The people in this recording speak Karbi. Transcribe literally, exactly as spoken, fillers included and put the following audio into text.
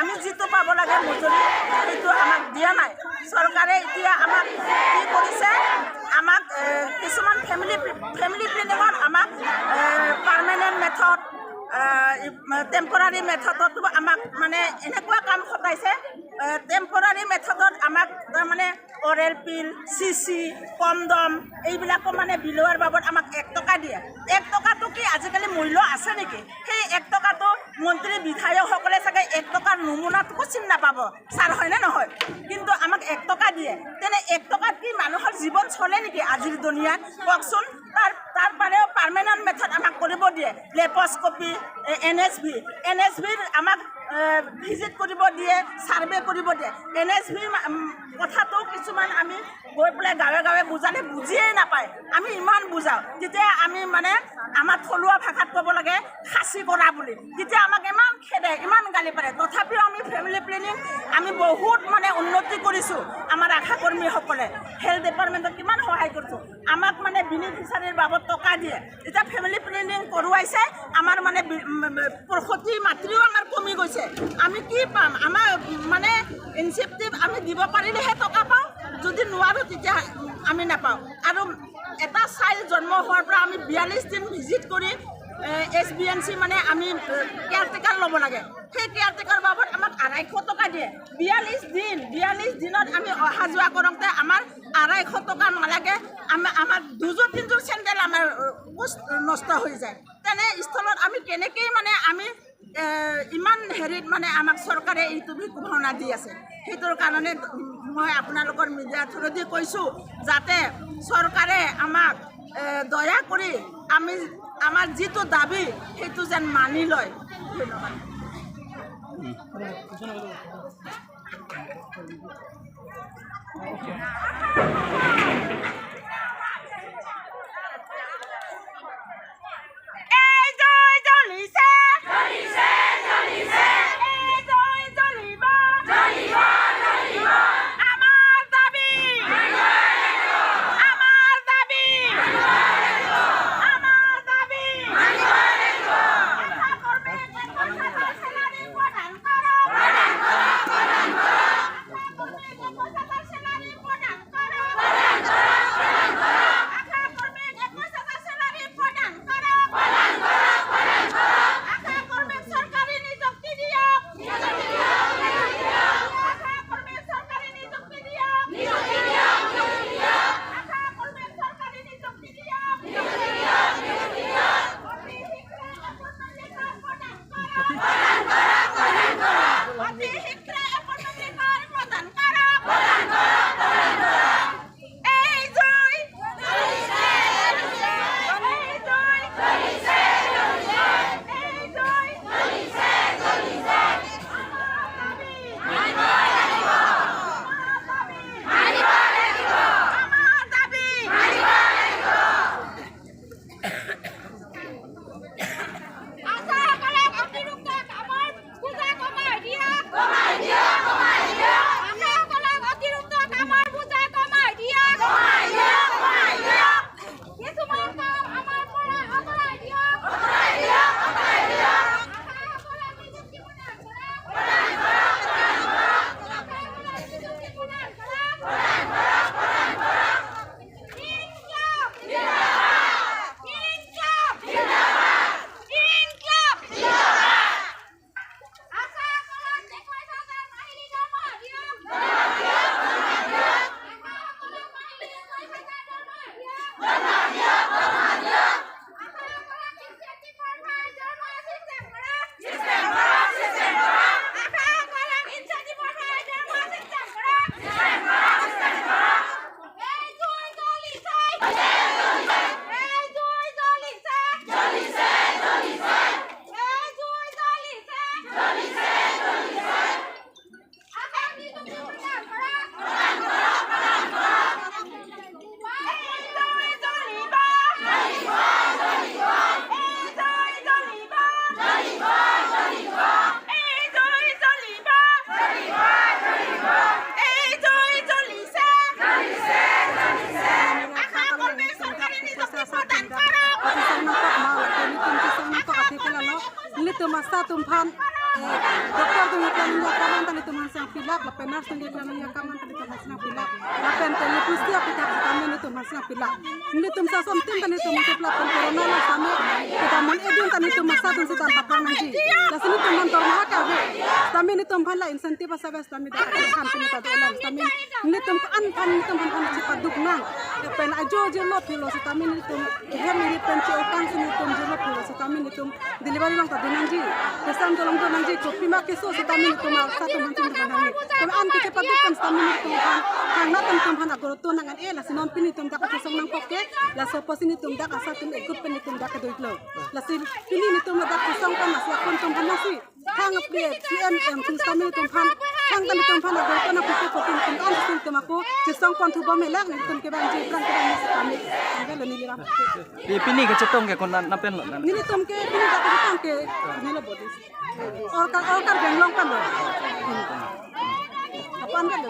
আমি যিটো পাব লাগে মজুৰি, সেইটো আমাক দিয়া নাই। চৰকাৰে এতিয়া আমাক কি কৰিছে, আমাক এ, কিছুমান ফেমিলি ফেমিলি প্লেনিঙত আমাক পাৰ্মানেণ্ট মেথড, টেম্পৰাৰী মেথডতো আমাক মানে এনেকুৱা কাম খটাইছে। টেম্পৰাৰী মেথডত আমাক তাৰমানে অৰেল পিল, চিচি, কণ্ডম এইবিলাকো মানে বিলোৱাৰ বাবদ আমাক এক টকা দিয়ে। এক টকাটো কি আজিকালি মূল্য আছে নেকি? সেই এক টকাটো মন্ত্ৰী বিধায়কসকলে চাগে এক টকাৰ নমুনাটোকো চিনি নাপাব, ছাৰ, হয়নে নহয়? কিন্তু আমাক এক টকা দিয়ে। তেনে এক টকাত কি মানুহৰ জীৱন চলে নেকি আজিৰ দুনিয়াত? কওকচোন। তাৰ তাৰ বাদেও পাৰ্মানেণ্ট মেথড আমাক কৰিব দিয়ে, লেপস্কপি, N H V, N H ভিৰ আমাক ভিজিট কৰিব দিয়ে, ছাৰ্ভে কৰিব দিয়ে। এন এইচ ভি কথাটো কিছুমান আমি গৈ পেলাই গাঁৱে গাঁৱে বুজালে বুজিয়েই নাপায়। আমি ইমান বুজাওঁ, তেতিয়া আমি মানে আমাৰ থলুৱা ভাষাত ক'ব লাগে খাচী কৰা বুলি। তেতিয়া আমাক ইমান খেদে, ইমান গালি পাৰে, তথাপিও আমি ফেমিলি প্লেনিং আমি বহুত মানে উন্নতি কৰিছোঁ। আমাৰ আশা কৰ্মীসকলে হেল্থ ডিপাৰ্টমেণ্টত কিমান সহায় কৰিছোঁ, আমাক মানে বেনিফিচিয়াৰীৰ বাবদ টকা দিয়ে। এতিয়া ফেমিলি প্লেনিং কৰোৱাইছে, আমাৰ মানে বি- ম- ম- প্ৰসূতি মাতৃও আমাৰ কমি গৈছে। আমি কি পাম? আমাৰ মানে ইনচেণ্টিভ আমি দিব পাৰিলেহে টকা পাওঁ, যদি নোৱাৰোঁ তেতিয়া আমি নাপাওঁ। আৰু এটা চাইল্ড জন্ম হোৱাৰ পৰা আমি বিয়াল্লিছ দিন ভিজিট কৰি এইচ বি এন চি মানে আমি কেয়াৰটেকাৰ ল'ব লাগে। সেই কেয়াৰটেকাৰ বাবদ আমাক আঢ়াইশ টকা দিয়ে। বিয়াল্লিছ দিন, বিয়াল্লিছ দিনত আমি অহা যোৱা কৰোঁতে আমাৰ আঢ়াইশ টকা নালাগে। আমাৰ আমাৰ দুযোৰ তিনিযোৰ চেণ্ডেল আমাৰ নষ্ট হৈ যায়। তেনে স্থলত আমি কেনেকৈ মানে আমি ইমান হেৰিত মানে আমাক চৰকাৰে এইটো ভাৱনা দি আছে। সেইটোৰ কাৰণে মই আপোনালোকৰ মিডিয়া থ্ৰুদি কৈছোঁ, যাতে চৰকাৰে আমাক দয়া কৰি আমি আমাৰ যিটো দাবী সেইটো যেন মানি লয়। ধন্যবাদ। আশাসকলক অতিৰিক্ত কামৰ বোজা কমাই দিয়ক। কমাই দিয়ক, কমাই দিয়ক। আশাসকলক অতিৰিক্ত কামৰ বোজা কমাই দিয়ক। কমাই দিয়ক, কমাই দিয়ক। কিছুমান কাম আমাৰ পৰা আঁতৰাই দিয়ক। আঁতৰাই দিয়ক, আঁতৰাই দিয়ক। আশাসকলক নিযুক্তি প্ৰদান কৰক। আশাসকলক নিযুক্তি প্ৰদান কৰক। ইনকলাব! ইনকলাব! Inqilab! Nelitum asa atum aphan Doctor atum keklang akam an ta nelitum aphan sang pilak, lapen nurse atum keklang akam an ta nelitum aphan sang pilak, lapen tele pusti apitak sitame nelitum aphan sang pilak. Nelitum sasam tim ta nelitum untuk lapen corona lo sitame, kita mon edun ta nelitum masa atum sitame papang nangji. Lasi nelitum non dormaha kave. Sitame nelitum aphan la incentive asap sitame dak khan sitame ta dolang. Sitame nelitum ko-an aphan nelitum aphan aphan chepaduk nang. Lapen ajo jirlo philo sitame nelitum hem nelitum che-otang si nelitum jirlo philo sitame nelitum delivery along ta do nangji, pesan dolong do nangji, kopima keso sitame nelitum asar atum aphan chingduk nangji. Kami an kechepaduk pen sitame nelitum aphan, hang nat nelitum aphan agoroto nang an e, lasi non pini nelitum dak kachesong nangkok ke, laso apotsi nelitum dak asar atum ekut pen nelitum dak kedo-iklo. Lasi pini nelitum dak kachesong pen lasi akun atum aphan lasi hang apli C M M sing sitame nelitum aphan, hang ta nelitum aphan agoroto nang pusi putin nelitum an si nelitum ako chesong pon thu bom e lang nelitum kevangji aphrang kevang sitame. Angke lo neli ram. Pi-, pini kachetong ke konat na pen lo na? Nelitum ke pini dak kachetong ke neli lo bodi. All Kar-, all Karbi Anglong pen lo. Apan pen lo.